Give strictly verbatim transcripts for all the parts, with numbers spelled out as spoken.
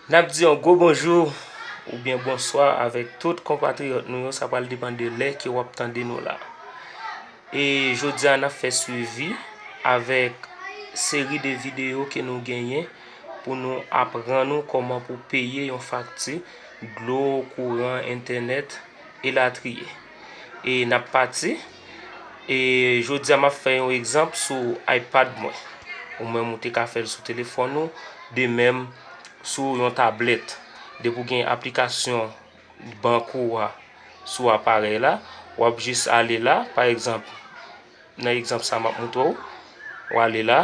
N ap di yon gwo bonjou oubyen bonswa avèk tout konpatriyòt nou yo, sa pral depann de lè ke w ap tande nou la. E jodi a, n ap fè swivi avèk seri de videyo ke nou genyen pou nou aprann ou kòman pou peye yon fakti dlo, kouran, entènèt, elatriye. E n ap pati. E jodi a, m ap fè yon egzanp sou iPad mwen. Ou menm, ou te ka fè l sou telefòn ou, de menm sou yon tablèt. Depi w gen aplikasyon bank ou a sou aparèy la, w ap jis ale la, pa egzanp, nan egzanp sa m ap montre w, w ale la,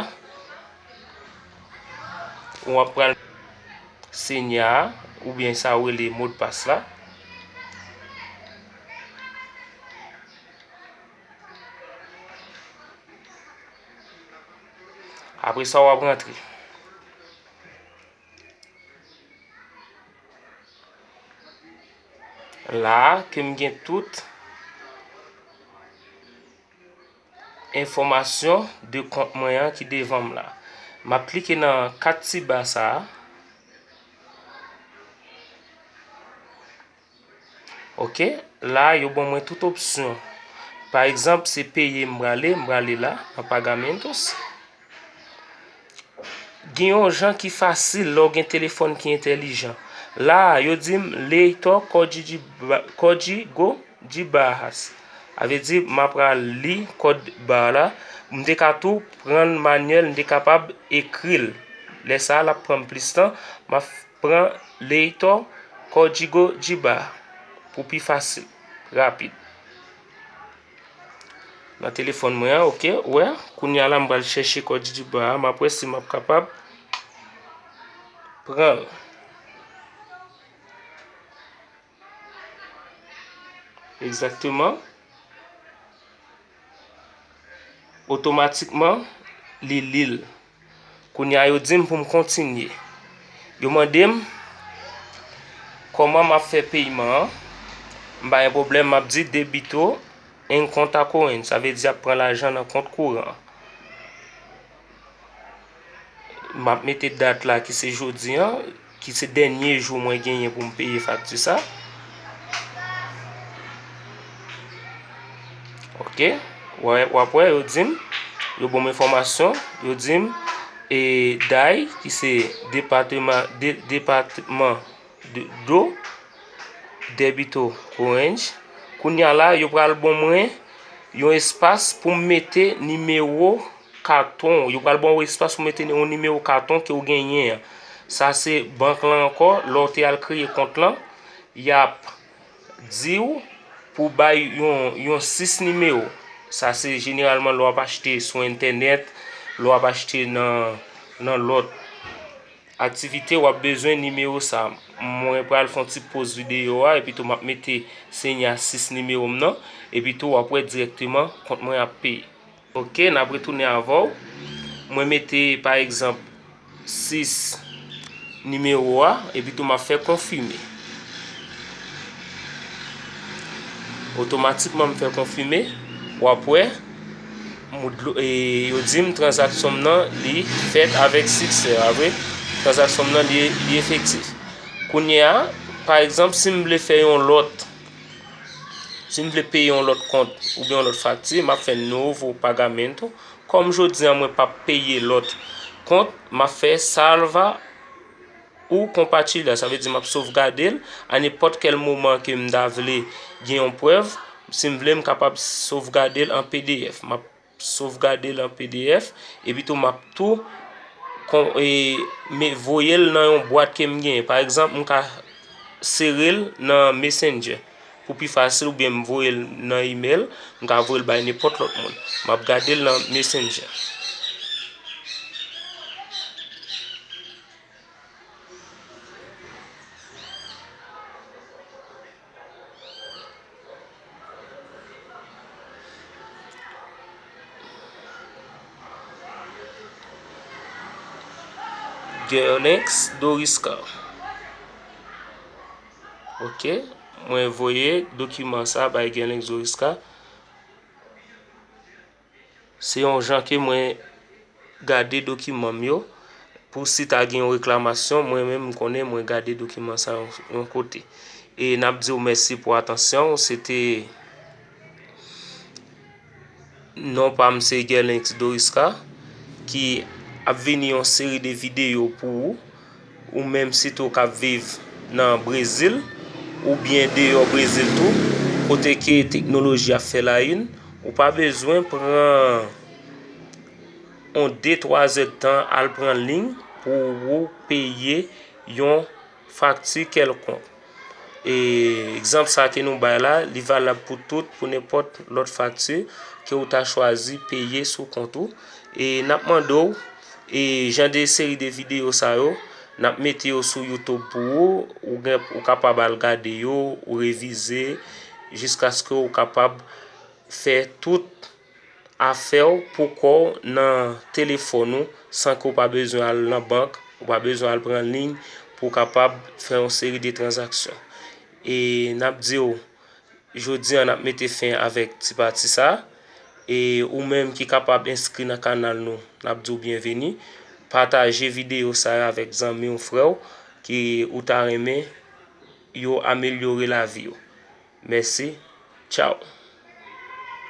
w ap pral Senya a, oubyen sa yo rele modpas la. Apre sa, w ap rantre. La a, ke m gen tout enfòmasyon de kont mwen an ki devan m la. M ap klike nan kat ti ba sa a. Ok, la a, yo ban mwen tout opsyon. Pa egzanp, se peye m prale, m prale la, nan Pagamentos. Gen yon jan ki fasil lè w gen telefòn ki entèlijan. La a, yo di m Leitor Código de Ba-, Código de Barras. Sa vle di, m ap pral li kòd ba la. M te ka tou pran manyèl, m te kapab ekri l. Lè sa a, l ap pran m plis tan. M ap pran Leitor Código de Barras pou pi fasil, rapid. Nan telefòn mwen an, ok, wè, kounye a la, m pral chèche kòd di ba a, m ap wè si m ap kapab pran l. Egzakteman. Otomatikman, li li l. Kounye a, yo di m pou m kontinye. Yo mande m kòman m ap fè peyman an. M pa gen pwoblèm, m ap di débito en cuenta corriente. Sa vle di y ap pran lajan nan kont kouran an. M ap mete dat la ki se jodi an, ki se dènye jou mwen genyen pou m peye fakti sa. Ok, w ap wè, yo di m, yo ban m enfòmasyon, yo di m, e, dai, ki se depatman, de, depatman de, do, débito corriente. Kounye a la, yo pral ban mwen yon espas pou m mete nimewo katon. Yo pral ban w espas pou mete yon nimewo katon ke w genyen an. Sa se bank lan ankò, lè w te al kreye kont lan, y ap di w pou w bay yon, yon sis nimewo. Sa se jeneralman lè w ap achte sou entènèt, lè w ap achte nan, nan lòt aktivite, w ap bezwen nimewo sa. Mwen pral fè yon ti poz videyo a, epi tou m ap mete senya sis nimewo m nan, epi tou w ap wè dirèkteman kont mwen ap peye. Ok, n ap retounen avè w. Mwen mete, pa egzanp, sis nimewo a, epi tou m ap fè konfime. Otomatikman, m fè konfime. W ap wè, m, dlo, e, yo di m tranzaksyon m nan, li fèt avèk siksè, pa vre? Tranzaksyon m nan, li, li efektif. Kounye a, pa egzanp, si m vle fè yon lòt, si m vle peye yon lòt kont oubyen yon lòt fakti, m ap fè novo pagamento. Kòm jodi a mwen p ap peye lòt kont, m ap fè salva ou compartilhar. Sa vle di m ap sovgade l a nenpòt kèl moman ke m ta vle gen yon prèv. Si m vle, m kapab sovgade l an P D F. M ap sovgade l an P D F, epi tou m ap tou kon, e, me, voye l nan yon bwat ke m genyen. Pa egzanp, m ka sere l nan Messenger pou pi fasil, oubyen m voye l nan imèl, m ka voye l bay nenpòt lòt moun. M ap gade l nan Messenger. Gerlinx Dorisca. Ok, mwen voye dokiman sa bay Gerlinx Dorisca. Se yon jan ke mwen gade dokiman m yo. Pou si ta gen yon reklamasyon, mwen menm m konnen mwen gade dokiman sa yon, yon kote. E n ap di w mèsi pou atansyon w. Se te non pa m se Gerlinx Doriska ki ap vini yon seri de videyo pou ou. Ou menm sitou k ap viv nan Brezil oubyen deyò Brezil tou, kote ke teknoloji ap fè layini, ou pa bezwen pran yon de twa zèdtan al pran liy pou ou peye yon fakti kèlkonk. E egzanp sa ke nou bay la, li valab pou tout, pou nenpòt lòt fakti ke ou ta chwazi peye sou kont ou. E n ap mande w, e jan de seri de videyo sa yo, n ap mete yo sou YouTube pou ou, ou gen, ou kapab al gade yo, ou revize, jiskaske ou kapab fè tout afè w pou kò w nan telefòn ou, san ke w pa bezwen al nan bank, ou pa bezwen al pran liy pou w kapab fè yon seri de tranzaksyon. E n ap di w, jodi a n ap mete fen avèk ti pati sa. E ou menm ki kapab enskri nan kanal nou, n ap di w byenveni. Pataje videyo sa yo avèk zanmi w, frè w, ki ou ta renmen yo amelyore lavi yo. Mèsi. Tchaw.